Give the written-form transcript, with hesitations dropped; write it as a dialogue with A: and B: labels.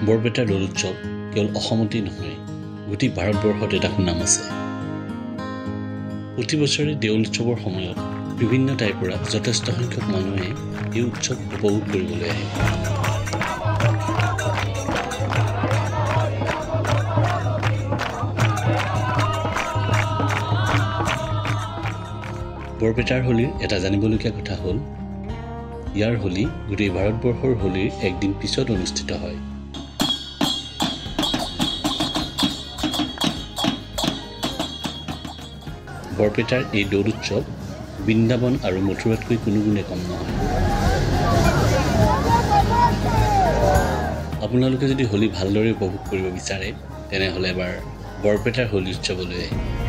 A: বৰপেটাৰ দৌল উৎসৱ কেৱল অসমতেই নহয়, গোটেই ভাৰতবৰ্ষত এটা সুনাম আছে। প্ৰতি বছৰে দেউল উৎসৱৰ সময়ত বিভিন্ন ঠাইৰ পৰা যথেষ্ট সংখ্যক মানুহে এই উৎসৱ উপভোগ কৰিবলৈ আহে। বৰপেটাৰ হোলীৰ এটা জানিবলগীয়া কথা হ'ল, ইয়াৰ হোলী গোটেই ভাৰতবৰ্ষৰ হোলীৰ একদিন পিছত অনুষ্ঠিত হয়। বৰপেটাৰ এই দৌল উৎসৱ বৃন্দাবন আৰু মথুৰাতকৈ কোনো গুণে কম নহয়। আপোনালোকে যদি হোলী ভালদৰে উপভোগ কৰিব বিচাৰে, তেনেহ'লে এবাৰ বৰপেটাৰ হোলী উৎসৱলৈ আহিব।